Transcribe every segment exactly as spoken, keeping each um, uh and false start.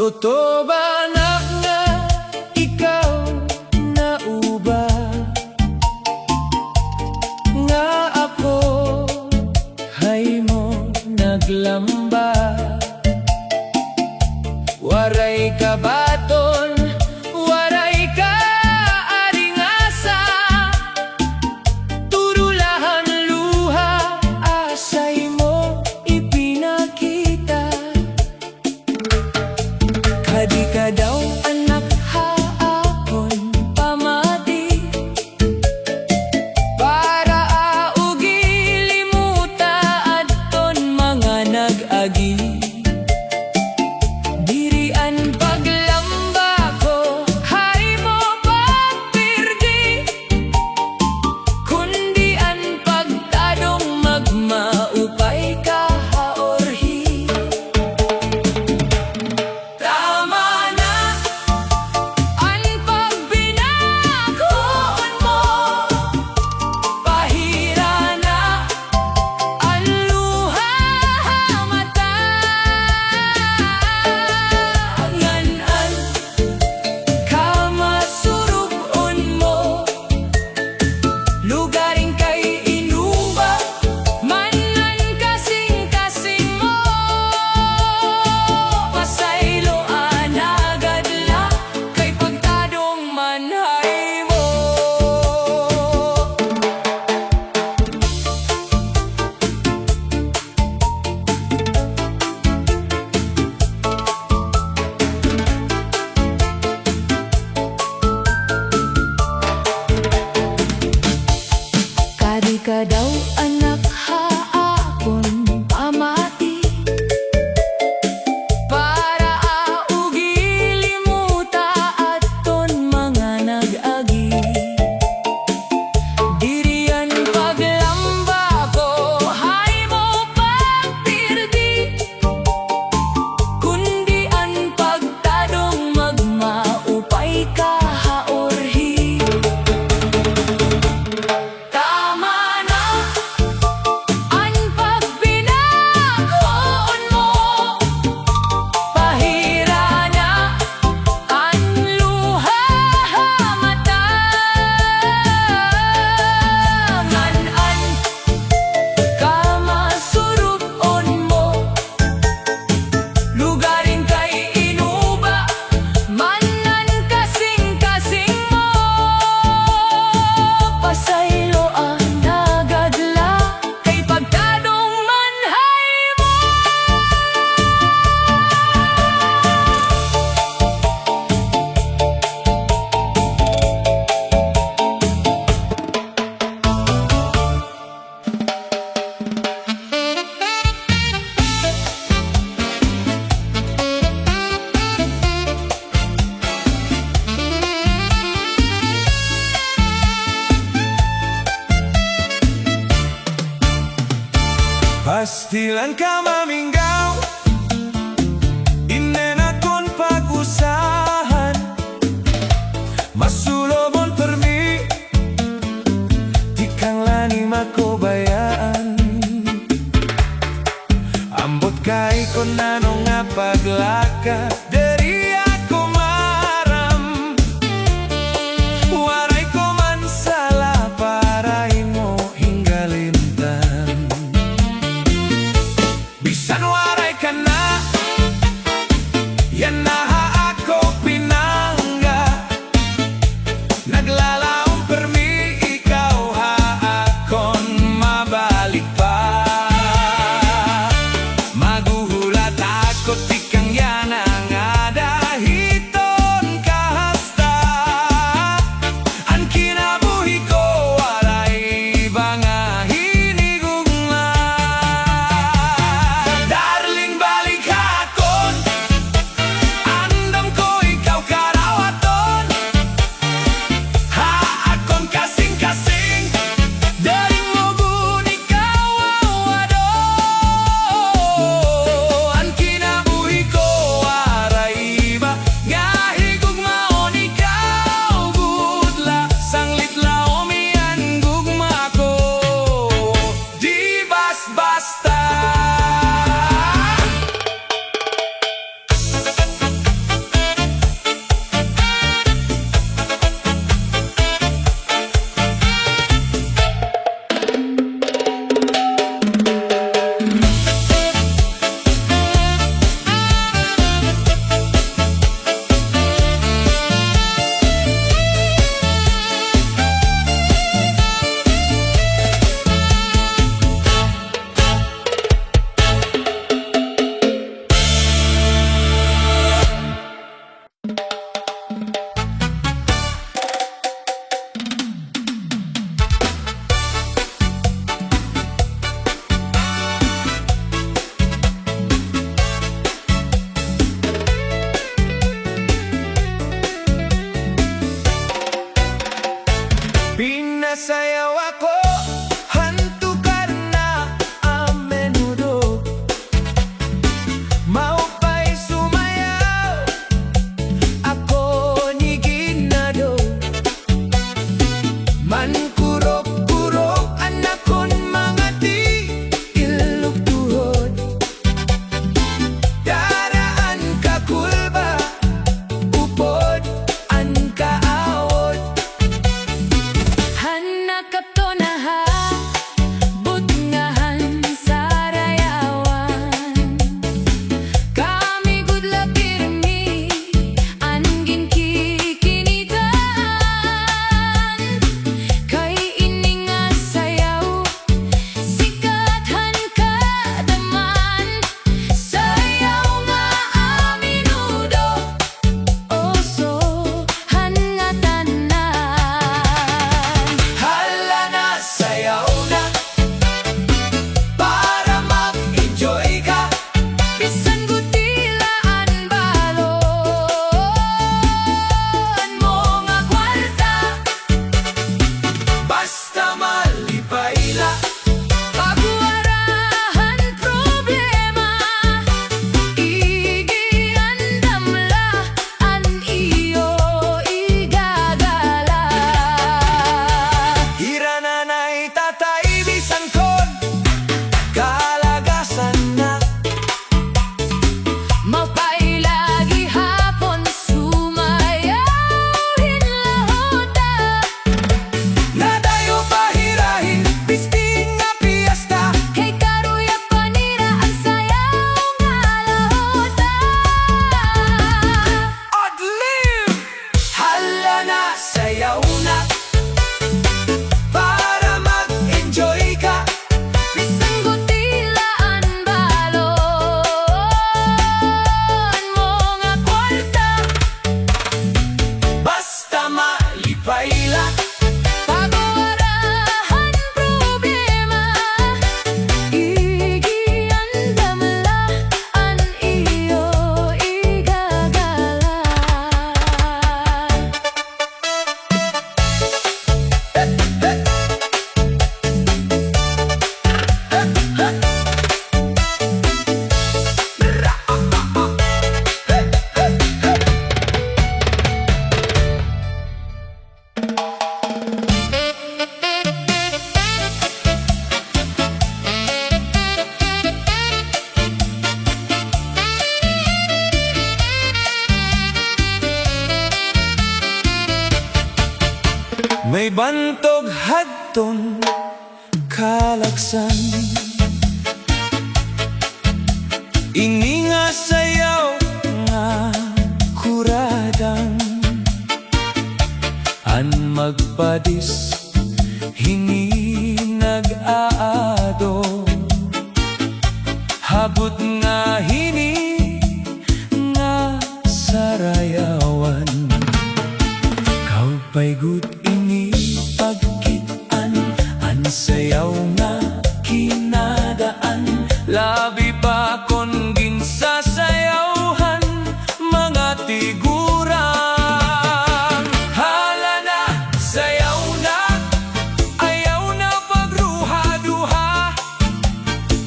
Utob anak nga ikaw nauba, nga ako ha imo naglamba. Waray ka baton, waray ka aringasa, turo la han luha, asay mo ipinakita. Kadi ka daw anak ha akon pamati, para aw gilimuta adton mga nag-agi. Diri an paglamba ko ha imo pagpirdi, kundi an pagtadong magmaupay ka ha urhi. Tama na an pagbinakon mo, pahira na an luha ha mata. Ngan an kamasurub-on mo, lugaring kay inuba man an kasingkasing mo. Pasaylo an nagadla, kay pagtadong man ha imo. Kadi ka daw anak ha akon pamati, para aw gilimuta adton mga nag-agi. Diri an paglamba ko ha imo pagpirdi, kundi an pagtadong magmaupay ka ha urhi. Tama na an pagbinakon mo, pahira na an luha ha mata. Ngan an kamasurub-on mo, lugaring kay inuba man an kasingkasing mo. Pasaylo an nagadla, kay pagtadong man ha imo. Pastilan ka maminggaw, inin akon pag-usahan. Masulobon pirmi, tikang la nim ako bayaan. Ambot kay kon ano nga paglakad, diri ako maaram. Waray ko man sala para imo hinggalimtan. Bisan waray ka na, yana ha ako pinangga. Naglalaom pirmi ikaw ha akon mabalik pa. Maghuhulat ako tikang yana nga Sayaw ako han tukar na a menudo. Maupay sumayaw ako ni Ginado. Mankurok-kurok an akon mga tiil ug tuhod. Dara an kakulba, upod an kaawod. Han nakapto na ha butnga han sarayawan. Kami gud la pirmi an ginkikinitan. Kay ini nga sayaw sikat han kaadaman. Sayaw nga a menudo, uso han ngatanan. Hala na, sayaw na, para mag-enjoy ka. Bisan gutila an balon mo nga kwarta. Basta malipay la. Pagwara han problema, igiandam la an iyo igagala. Hira Nanay Tatay, bisan kon kalagasan na. Maupay la gihapon sumayaw hin lahuta. Nadayo pa hira hin pisting nga piyesta. Kay karuya pa nira an sayaw nga lahuta. Adlib! Hala na, sayaw na, para mag-enjoy ka. Bisan gutila an balon mo nga kwarta. Basta malipay la. Pagwara han problema, igiandam la an iyo igagala. May bantog hadton kalagsan. Ini nga sayaw nga kuradang, an magpadis hini nag-aado. Ha butnga hini nga sarayawan, kaupay gud ini pagkit-an, an sayaw nga kinadaan, labi pa kon ginsasayaw han mga tigulang. Hala na, sayaw na, ayaw na pagruhaduha.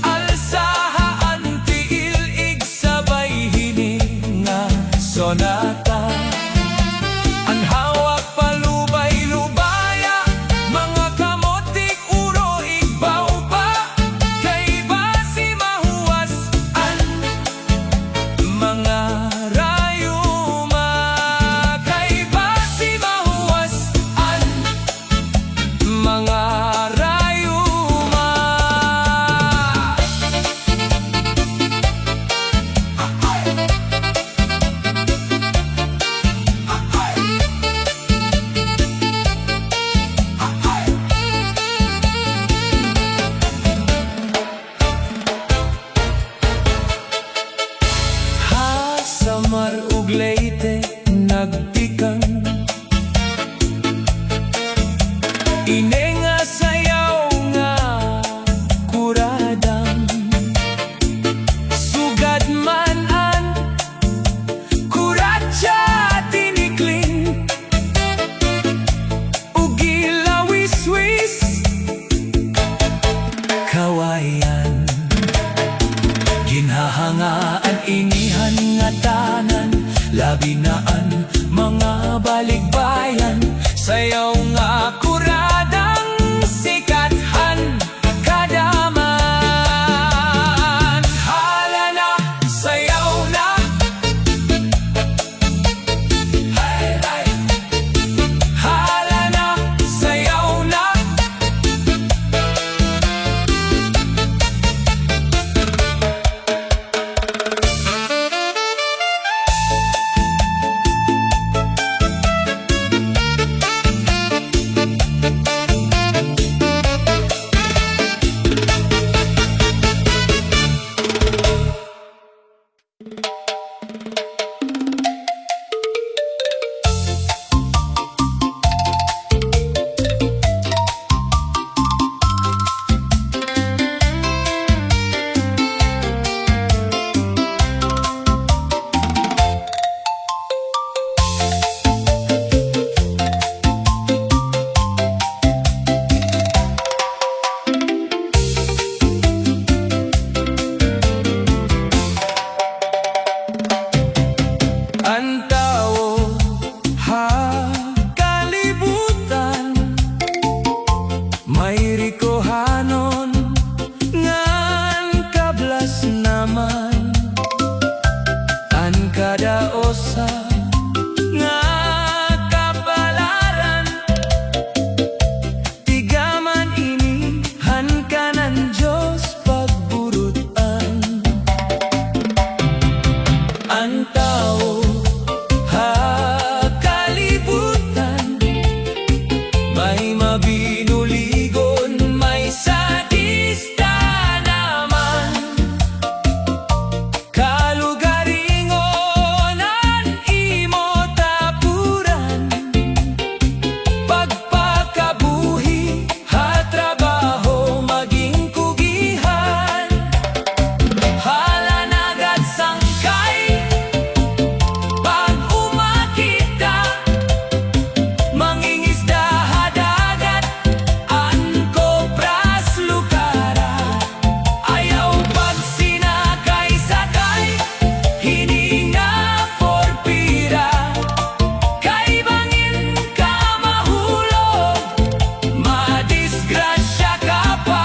Alsaha an tiil, igsabay hini nga sonata. An hawak palubay-lubaya, mga kamot ig-uro, igba Mga an ini han ngatanan, labi na an mga baligbayan, sayaw nga kuradang sikat han kadam-an. Hala na, sayaw na. Hay, hay. Hala na, sayaw na. An tawo ha kalibutan, may rikohanon ngan kablas naman. An kada usa nga kapalaran, tigaman ini han kanan Dios pagburut-an. An tawo ha kalibutan, may mabinuligon, may sadista naman. Kalugaringon an imo tapuran, pagpakabuhi ha trabaho magin kugihan. Hala na gad sangkay, pag-uma kita, mangingisda ha dagat, an kopras lukara. Ayaw pagsinakay-sakay hini nga forpira, kay bangin ka mahulog, madisgrasya ka pa.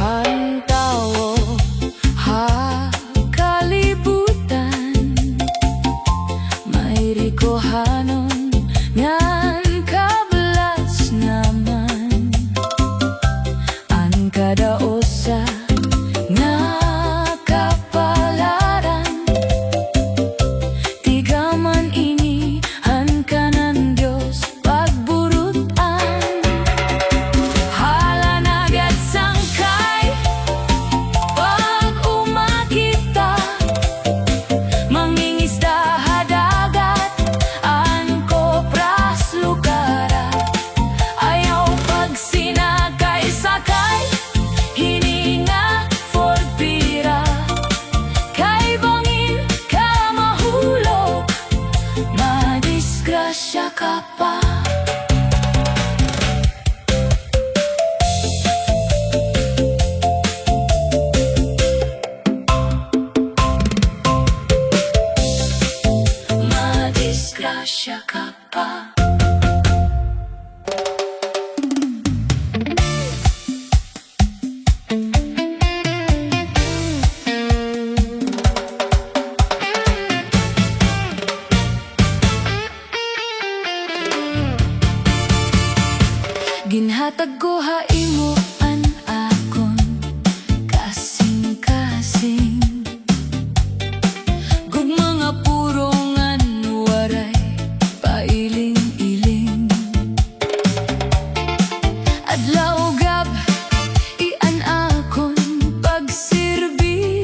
An tawo ha kalibutan, may rikohanon ngan kablas naman. An kada usa nga kapalaran, tigaman ini han kanan Dios pagburut-an. Hala na gad sangkay, pag-uma kita, mangingisda ha dagat, an kopras lukara. Ayaw pagsinakay-sakay hini nga forpira, kay bangin ka mahulog, madisgrasya ka pa. Madisgrasya ka pa. Ginhatag ko ha imo an akon kasingkasing. Gugma nga puro ngan waray pailing-iling. Adlaw gab-i an akon pagsirbi.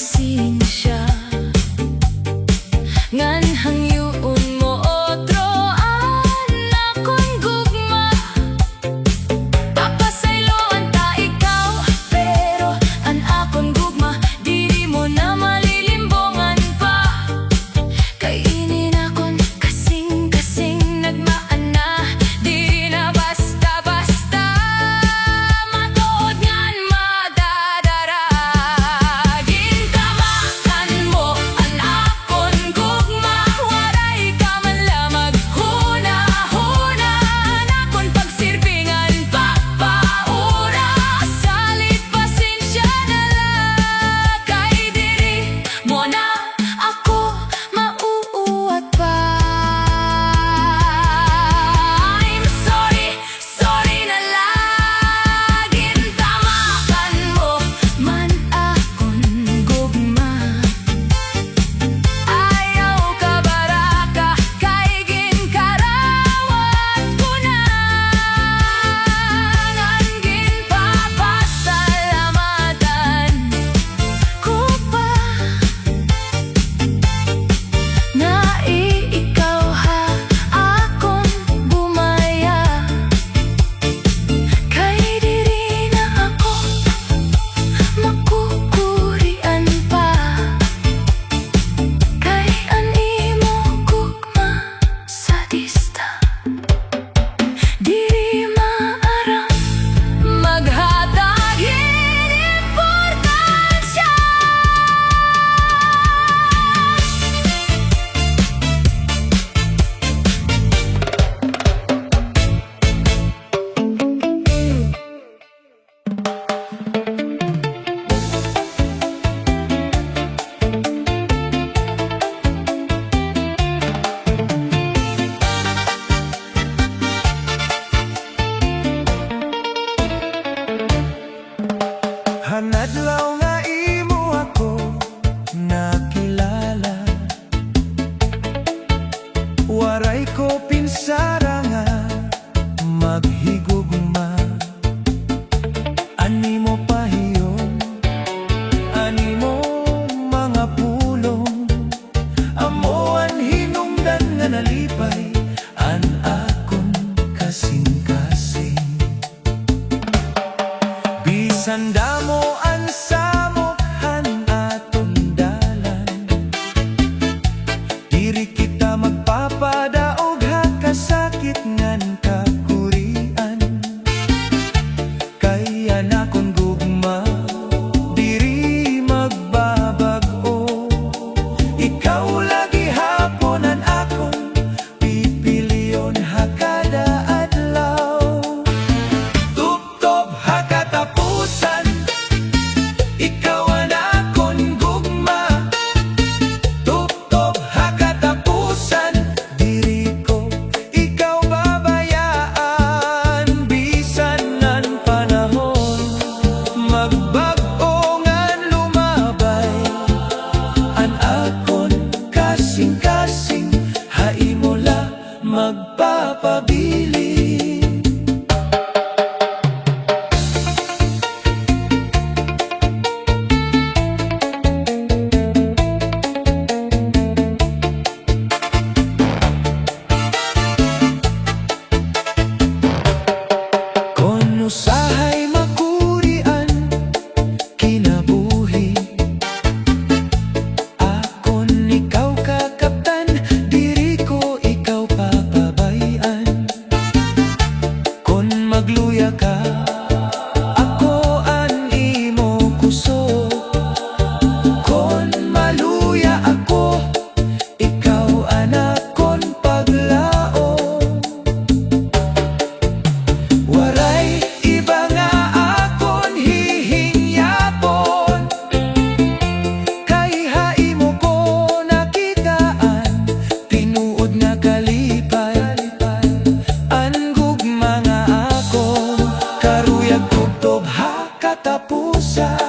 Pasensya ngan hangyoon mo otro an akon gugma. Papasayloan ta ikaw, pero an akon gugma, diri mo na malilimbongan pa. Kay ini an akon kasingkasing, nagmaan na, diri na basta-basta. Matuod ngan madadara. Gintamakan mo an akon gugma, waray ka man la maghunahuna. An akon pagsirbingan papaura. Salit pasensya na la, kay diri mo na ako mauuwat pa. I'm sorry, sorry na la. Gintamakan mo man akon gugma. Ayaw kabaraka, kay ginkarawat ko na ngan ginpapasalamatan ko pa. Nai ikaw ha akon bumaya, kay diri na ako makukurian pa. Kay an imo gugma sadista. Diri maaram maghatag hin importansya. Han adlaw nga imo ako nakilala, waray ko pinsara nga maghigugma. An imo pahiyon, an imo mga pulong, amo an hinungdan nga nalipay an akon kasingkasing. Bisan damo an samok han aton dalan, diri kita magpapadaog ha kasakit ngan kakurian. Kay an akon gugma diri magbabag-o. Ikaw la gihapon an akon pipilion ha kada adlaw. Tubtob ha katapusan, ikaw an akon gugma. Tubtob ha katapusan, diri ko ikaw babayaan. Bisan an panahon magbag-o ngan lumabay, an akon kasingkasing ha imo la magpapabilin. Kon usahay makuri an kinabuhi, akon ikaw kakaptan, diri ko ikaw papabay-an. Kon magluya ka, ako an imo kusog. Kon maluya ako, ikaw an akon paglaom. Waray iba nga akon hihingyapon, kay ha imo ko nakitaan, tinuod nga kalipay an gugma nga akon karuyag tubtob ha katapusan.